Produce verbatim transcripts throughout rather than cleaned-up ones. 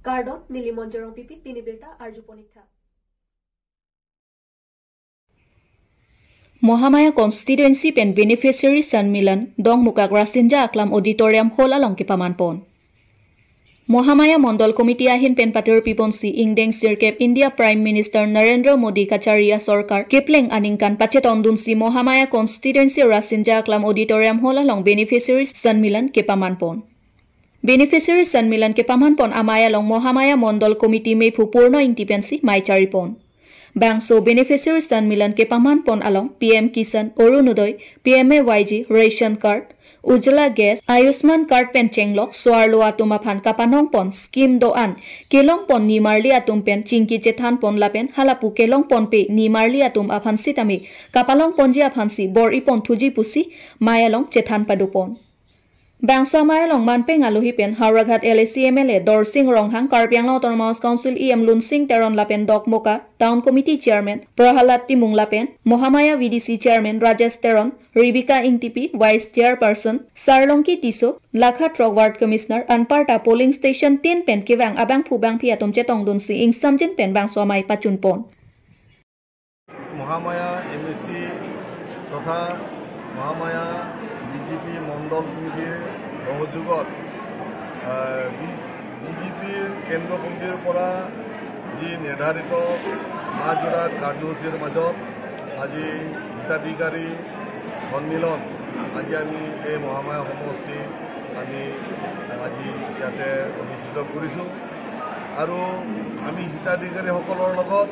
Kardom, neli Monjorong Pipi, pini birta arju ponik tha. Mohamaya Constituency pen Beneficiary Sanmilan, Dongmukak Rasinja Aklam Auditorium Hall along kepaman pon. Mohamaya Mondol Committee ahin pen patir piponsi ingdeng sirkep India Prime Minister Narendra Modi kachari asorkar kepleng aningkan pachetongdunsi Mohamaya Constituency Rasinja Aklam Auditorium Hall along Beneficiary Sanmilan kepaman pon. Beneficiary Sanmilan kepaman pon amei along Mohamaya Mondol Committee mephu Purno Ingti pensi mei chari pon. Bangso Beneficiary Sanmilan kepaman pon along P M Kisan, Orunodoi, P M A Y G, Ration Card, Ujjwala Gas, Ayushman Card pen chenglok so-arlo atum aphan kapanong pon scheme do-an kelong pon nimarli atum pen chingki chethan pon lapen halapu kelong ponpe nimarli atum aphan sitame kapalong ponji aphansi bor-i pon thuji pusi mei along chethan pado pon. Bangso amei along manpeng alohi pen Howraghat L A C M L A Dorsing Ronghang, Karbi Anglong Autonomous Council E M Lunsing Teron lapen Dokmoka Town Committee Chairman Prahalad Timung lapen Mohamaya V D C Chairman Rajesh Teron, Rebecca Ingtipi, Vice Chairperson, Sarlongki Tisso, Lakha throk Ward Commissioner, anparta polling station tin pen kevang abangphu bangphi atum chetongdunsi ingsamjin pen bangso amei pachun pon. Mahamaya M A C তথা মহামায়া বি জে পি মণ্ডল কমিটিৰ সহযোগত, আহ, B-, B J পিৰ কেন্দ্ৰ কমিটিৰ পৰা যি নিৰ্ধাৰিত মাহজোৰা কাৰ্যসূচীৰ মাজত আজি হিতাধিকাৰী সন্মিলন, আজি আমি এই মহামায়া সমষ্টিত আমি আজি ইয়াতে অনুষ্ঠিত কৰিছোঁ। আৰু আমি হিতাধিকাৰীসকলৰ লগত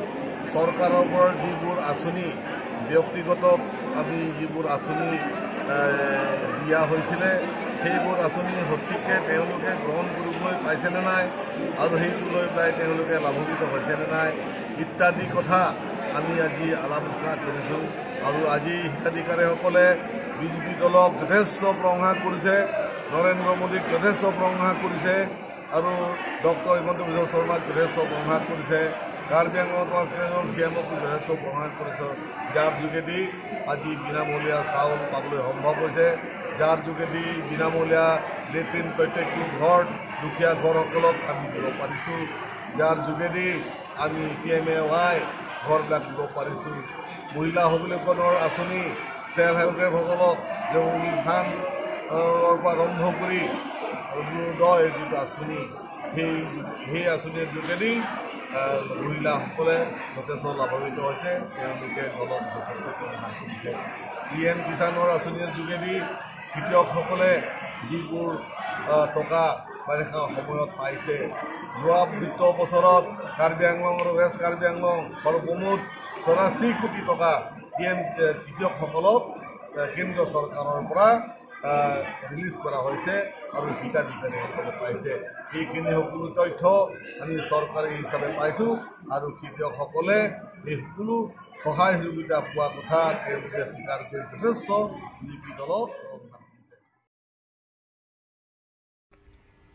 চৰকাৰৰ পৰা যিবোৰ আঁচনি, ব্যক্তিগত আমি যিবোৰ আঁচনি, এ, দিয়া হৈছিলে, সেইবোৰ আঁচনি সঠিককৈ তেওঁলোকে গ্ৰহণ কৰিবলৈ পাইছেনে নাই আৰু সেইটো লৈ পেলাই তেওঁলোকে লাভান্বিত হৈছেনে নাই ইত্যাদি কথা আমি আজি আলাপ আলোচনা কৰিছোঁ। আৰু আজি হিতাধিকাৰীসকলে বি জে পি দলক যথেষ্ট প্ৰশংসা কৰিছে, নৰেন্দ্ৰ মোদীক যথেষ্ট প্ৰশংসা কৰিছে আৰু ডক্টৰ হিমন্ত বিশ্ব শৰ্মাক যথেষ্ট প্ৰশংসা কৰিছে, কাৰ্বি আংলং ট্ৰান্স কেঞ্চাৰ চি এমকো যথেষ্ট প্ৰশংসা কৰিছে, যাৰ যোগেদি আজি বিনামূলীয়া চাউল পাবলৈ সম্ভৱ হৈছে, যাৰ যোগেদি বিনামূলীয়া লেট্ৰিন প্ৰত্যেকটো ঘৰ, দুখীয়া ঘৰসকলক আমি দিব পাৰিছোঁ, যাৰ যোগেদি আমি পি এম এ ৱাই ঘৰবিলাক দিব পাৰিছোঁ। মহিলাসকলৰ আঁচনি, ছেল্ফ হেল্প গ্ৰুপসকলক যে অৰুণোদয়ৰ পৰা আৰম্ভ কৰি অৰুণোদয় যিটো আঁচনি, সেই, সেই আঁচনিৰ যোগেদি, আহ, মহিলাসকলে যথেষ্ট লাভান্বিত হৈছে, তেওঁলোকে দলক যথেষ্ট সহায় কৰিছে। পি এম কিষাণৰ আঁচনিৰ যোগেদি খেতিয়কসকলে যিবোৰ, আহ, টকা বাৰিষা সময়ত পাইছে, যোৱা বিত্ত বছৰত কাৰ্বি আংলং আৰু ৱেষ্ট কাৰ্বি আংলং সৰ্বমুঠ চৌৰাশী কোটি টকা পি এম, এ, খেতিয়কসকলক, এ, কেন্দ্ৰ চৰকাৰৰ পৰা, আহ, ৰিলিজ কৰা হৈছে আৰু হিতাধিকাৰীসকলে পাইছে। এইখিনি সকলো তথ্য আমি চৰকাৰী হিচাপে পাইছোঁ আৰু খেতিয়কসকলে এই সকলো সহায় সহযোগিতা পোৱা কথা তেওঁলোকে স্বীকাৰ কৰি যথেষ্ট বি জে পি দলক প্ৰশংসা কৰিছে।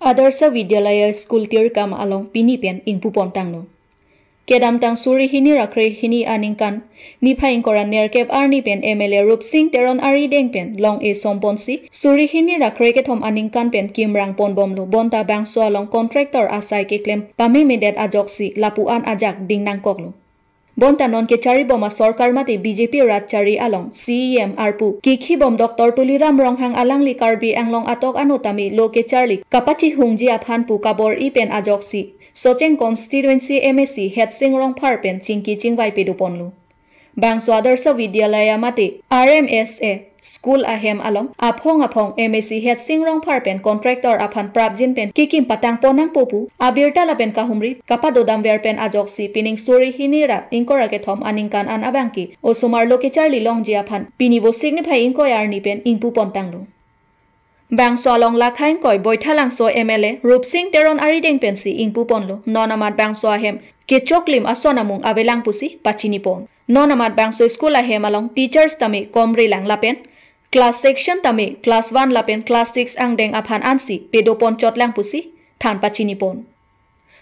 Adarsha Vidyalaya School tirkam along pini pen ingpu pon tanglo. Kedamtang suri hini ra kre hini aningkan niphai ingkoi ra nerkep arni pen M L A Rupsing Teron arideng pen long-e som ponsi suri hini ra kre kethom aningkan pen kimrang pon bomlo, bonta bangso along contractor asai keklem pamemedet ajoksi lapu-an ajak ding nangkoklo. Bonta non kechari bom asorkar mate B J P rat chari along C E M arpu kikhi bom Doctor Tuliram Ronghang alangli Karbi Anglong atok ano tame lo kecharli kapachihungji aphan pu kabor-i pen ajoksi Socheng constituency M A C Hetsing Rongphar pen chingki chingvai pado ponlo. Bangso Adarsha Vidyalaya mate R M S A school ahem along aphong aphong M A C Hetsing Rongphar pen contractor aphan prapjin pen kekim patang pon nangpo pu abirta lapen kahumri kapadodamver pen ajoksi pining suri hini ra ingkoi ra kethom aningkan an abangke osomar lo kecharli longji aphan pini Vosik niphai ingkoi arni pen ingpu pon tanglo. Bangso along Lakha ingkoi Boithalangso M L A Rupsing Teron arideng pensi ingpu ponlo. Non amat bangso ahem kechoklim ason amung avelang pusi pachini pon. Non amat bangso school ahem along teachers tame komrelang lapen class section tame class one lapen class six angdeng aphan ansi pado pon chotlang pusi than pachini pon.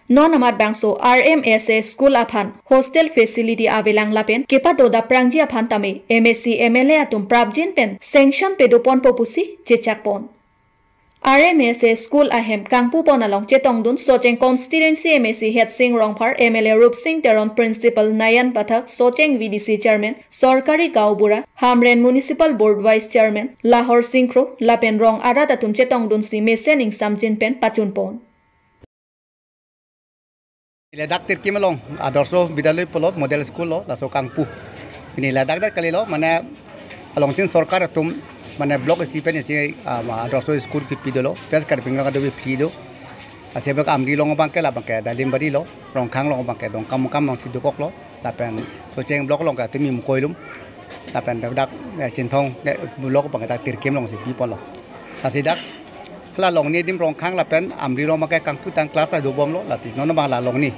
Non amat bangso R M S A school aphan hostel facility avelang lapen kepadoda prangji aphan tame M A C M L A atum prapjin pen sanction pado ponpo pusi chechak pon. R M S A school ahem kangpupon along chetongdun Socheng constituency M A C Hetsing Rongphar, M L A Rupsing Teron, Principal Nayan Pathak, Socheng V D C Chairman, Sorkari Gaonbura, Hamren Municipal Board Vice Chairman Lahor Singkro lapen rong arat atum chetongdunsi mesen ingsamjin pen pachunpon. Ladak Tirkim along Adorsho Vidyalaya pulo model school lo, laso kangpu. Pini ladak dak kalilo, mane alongtin sorkar atum mane block isi pen isi, ah, Adorsho school kipi dolo, pes Karbi Anglong adobi phi do. Asebak Amri along abangke labangke Dalimbari lo, Rongkhang along abangke Dongkamukam along si dokoklo, lapen Socheng block along ke tumi Mukoilum, lapen dak, eh, Chinthong, eh, block abangke dak Tirkim alongsi piponlo. Lasi dak la longni adim Rongkhang lapen Amri along abangke kangputang class ta dobomlo, lasi non abang la longni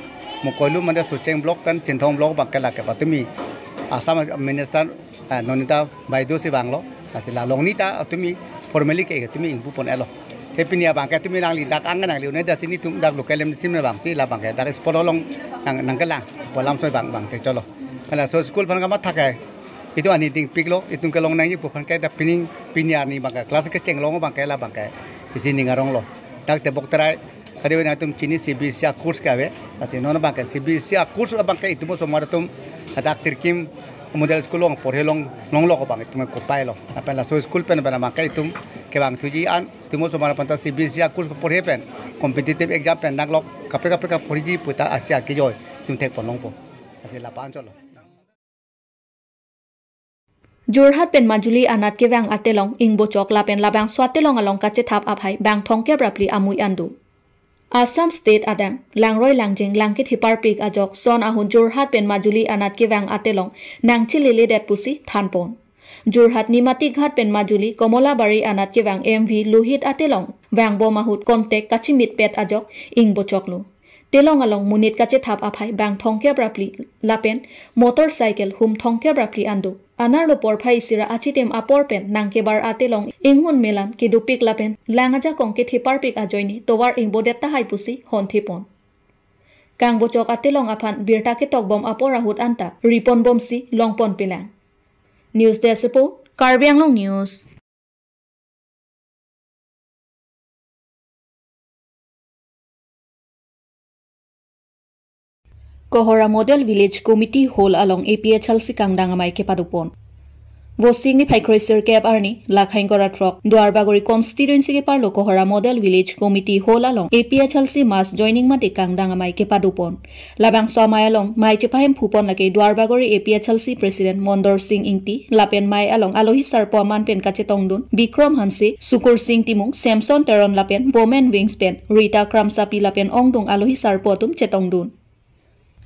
Mukoilum mane Socheng block pen Chinthong block abangke lake patumi Assam Minister, eh, Nandita Baideo si vanglo, lasi la longni ta atumi formally ke atumi ingpupon-etlo. Te pini abangke tumi nangli dak ang nangli un-e dasi netum dak local M D C abangsi labangke dak spot along nang, nangkelang, pu alam soi abang, abang te cholo. Hala so school aphan kamathak hai. Itum ani dingpiklo, itum kelong nangji pu aphan ke dak pining pini arni abangke class kecheng along abangke labangke isi ning aronglo. Dak Tebok Terai, kade-ve nangtum chini C B S E a-course ke ave, lasi non abangke C B S E a-course abangke itum osomar atum dak Tirkim model school along porhe long, longlok abang itum kopailo. Lapen laso school pen pen abangke itum kevangthuji an, itum osomar aphanta C B S E a-course porhe pen competitive exam pen nanglok kaprek kaprek porhiji puta asi akejoi itum thekpon longpo. Lasi la-an cholo. Jorhat pen Majuli anat kevang atelong ingbochok lapen labangso atelong along kachethap aphai bang thomkep ra phli amui an do. Assam State adang langroi langjeng langkethipar pik ajok son ahut Jorhat pen Majuli anat kevang atelong nangcheleledet pusi thanpon. Jorhat Nimatighat pen Majuli Komolabari anat kevang M V Lohit atelong vangbom ahut contact kachimitpet ajok ingbochoklo. Telong along monit kachethap aphai bang thomkep ra phli lapen motorcycle hum thomkep ra phli an do. Anerlo porphai isi ra achitim apor pen nangkebar atelong inghun melan kedopik lapen lang ajakong kethipar pik ajoine tovar ingbodet tahai pusi honthepon. Kangbochok atelong aphan birta ketokbom apor ahut anta riponbomsi longponpelang. News Desk report, Karbi Anglong News. Kohora Model Village Committee Hall along A P H L C kangdang amei kepadopon. Vosik niphai kre-sirkep arni, Lakhaing Kora throk, Duarbagori constituency keparlo Kohora Model Village Committee Hall along A P H L C mass joining mate kangdang amei kepadopon. Labangso amei along mei chepahemphupon lake Duarbagori A P H L C President Mondor Sing Ingti, lapen mei along alohi sarpo aman pen kachetongdun Bikram Hanse, Sukur Sing Timung, Samson Teron lapen Women Wings pen Rita Kramsapi lapen ongdung alohi sarpo atum chetongdun.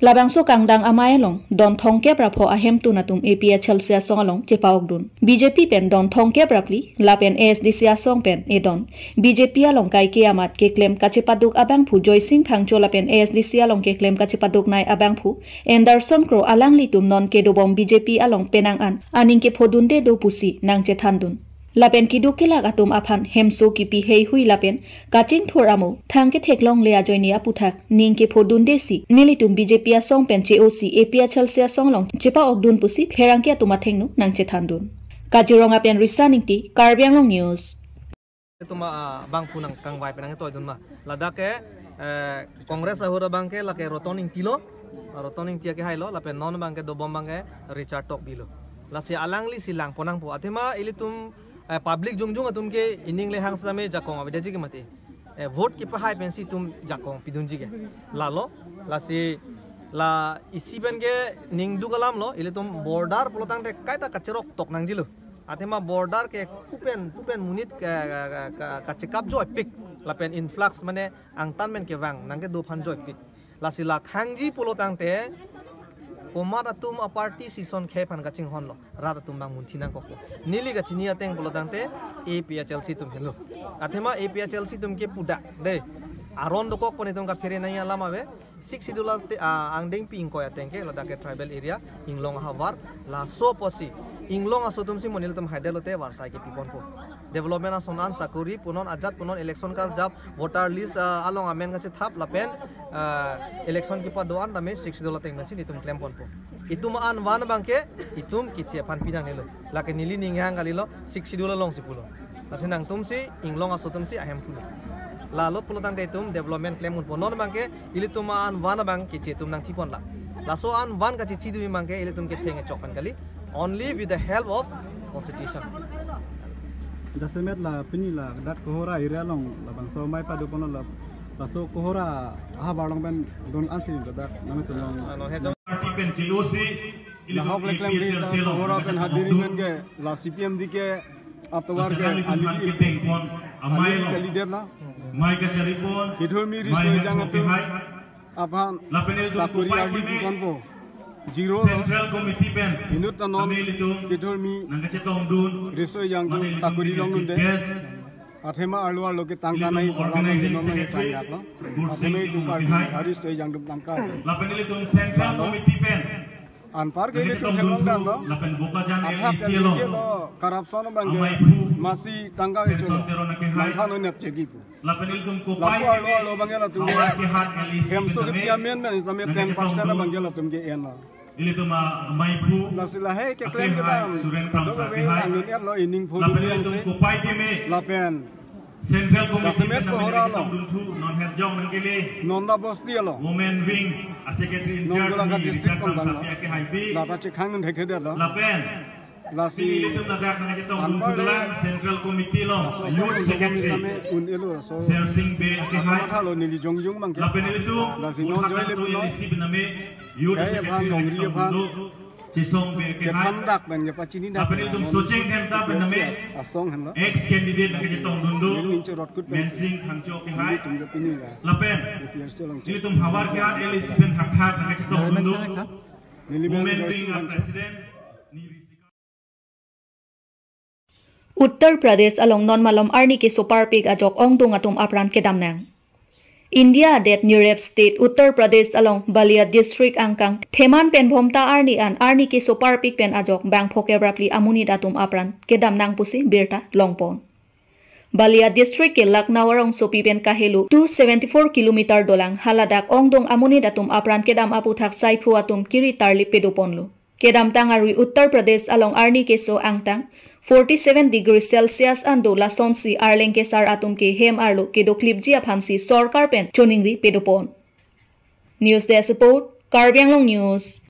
Labangso kangdang amei along don thomkep ra pho ahemtun atum A P H L C asong along chepa-okdun. B J P pen don thomkep ra phli lapen A S D C asong pen edon. B J P along kaike amat keklem kachepaduk abangphu Joysing Phangcho lapen A S D C along keklem kachepaduknei abangphu Anderson Kro alanglitum non kedobom B J P along penang an aning kephodunde do pusi nangchethandun. Lapen keduk kelak atum aphan hemso kipi heihui lapen kachingthur amo thang ketheklongle ajoine aputhak ning kephodundesi nelitum B J P asong pen che-osi A P H L C asong along chepa-okdun pusi pherangke atum athengno nangchethandun. Kaziranga pen Risa Ingti, Karbi Anglong News. Itum, ah, bangphu nangkangvai pen nangtoidun ma. Ladak ke, eh, Congress ahut abangke lake Roton Ingti lo, Roton Ingti akehailo, lapen non abangke dobom abangke Richard Tokbi lo. Lasi alanglisi langpon nangpo. Athema ilitum, eh, public jongjong atum ke ining le hang sitame jakong avedeji ke mati. Eh, vote kepahai pensi itum jakong pidunji ke. Lalo, lasi la isi pen ke ningduk alamlo, ilitum border pulotangte kaita kacherok tok nangjilo. Athema border ke pupen, pupen monit ka, ka, ka, ka, kachekap joipik. Lapen influx mane angtan pen kevang nangkedo aphan joipik. Lasi la khangji pulotangte komat atum a-party si ason khei aphan kachinghonlo. Rat atum bang munthi nangkokpo. Neli kachini ateng pulotangte A P H L C atum helo. Athema A P H L C atum ke pudak de. Aron dokokpon itum kaphere nangji alam ave. Sixth Schedule te, ah, angdengpi ingkoi ateng ke ladak ke tribal area, Inglong ahavar, laso apotsi Inglong aso atumsi monit atum haidetlote varsai kepiponpo. Development ason an, sakori punon, ajat punon, election karjap, voter list, ah, along amen kachethap lapen, ah, election kepado an tame Sixth Schedule ateng pensi itum klemponpo. Itum an van abangke itum kiche aphan pinangnelo. Lake neli ninghang kalilo, Sixth Schedule alongsi pulo. Lasi nangtumsi inglong aso atumsi ahem phulu. Lalo pulotangte itum development klem unpo, non abangke ilitum an van abang keche atum nangthipon la. Laso an van kachechi dumi abangke ilitum ketheng kechok pen kali. Only with the help of constitution. Jasemet la pini ladak Kohora area along labangso amei padoponlo, laso Kohora ahavar along pen don ansi ladak nangtum along. Ano he jong. Party pen J O C, lahok leklem ke ta Kohora pen hadiri men ke la C P M D ke atovar ke alili, alili ke leader la. Mai kacharipon, kethurmi riso ejang atum aphan sakori ardi puponpo. Zero lo. Central Committee pen inut ta non kethurmi riso ejang atum sakori longdunde. Athema arlo arlo ke tangka nai, bola nai, non nai tangka lo. Athema itu party, hari riso ejang atum tangka. Lapen ilitum Central Committee pen anpar ke ilitum theklong damlo. Lapen Bokajan athak M D C ke along lo, corruption abangke amei phu masi tangka ke cholo. Samson Teron akehai. Nangkhan onep chegi pu. Lapen ilitum kopai lapu arlo arlo abangke latum ke hemso ke piamen men tame ten percent abangke latum ke enlo. Ilitum amei phu. Lasi lahei keklem kedam kadokave nangdun etlo, ining phodu. Lapen ilitum kopai keme. Lapen Central Committee jasemet pen Kohora along dunthu non herjong nangkele. Nonda Bosti along. Women Wing a Secretary in Charge Golaghat District Rita Kramsapi akehai pi. Lata chekhang nang thekthedetlo. Lapen lasi ilitum ladak nangchetong anpar dunthu le la Central Committee along Youth Secretary tame un elo so Sersing Bey akehai. Mathalo neli jongjong abangke. Lapen ilitum lasi non joy le puno. Isi bename Youth Secretary aphan, longri aphan. Chesong Bey akehai. Kethan dak pen kepachini dak. Lapen ilitum Socheng Dhenta pen name asong henlo. Ex candidate nangchetong dunthu. Neli ning chorot kut pen Mensing Thangcho akehai. Ilitum ke pini la. Lapen ilitum Havar Kehat L A C pen thakthak nangchetong dunthu. Neli Women Wing a President. Uttar Pradesh along non malom arni keso parpik ajok ongdung atum apran kedam nang. India adet nirep state Uttar Pradesh along Balia district angkang Theman pen Bhomta arni an arni keso parpik pen ajok bang phokep ra phli amonit atum apran kedam nang pusi birta longpon. Balia district ke Lucknow arongsopi pen kahelo two seventy four kilometer dolang, haladak ongdung amonit atum apran kedam aputhak saiphu atum kiri tarlip pedoponlo. Kedamtang arui Uttar Pradesh along arni keso angtang forty seven degree Celsius an do, lasonsi arleng kesar atum ke hem arlo kedoklipji aphansi sorkar pen choningri pedopon. News Desk Report, Karbi Anglong News.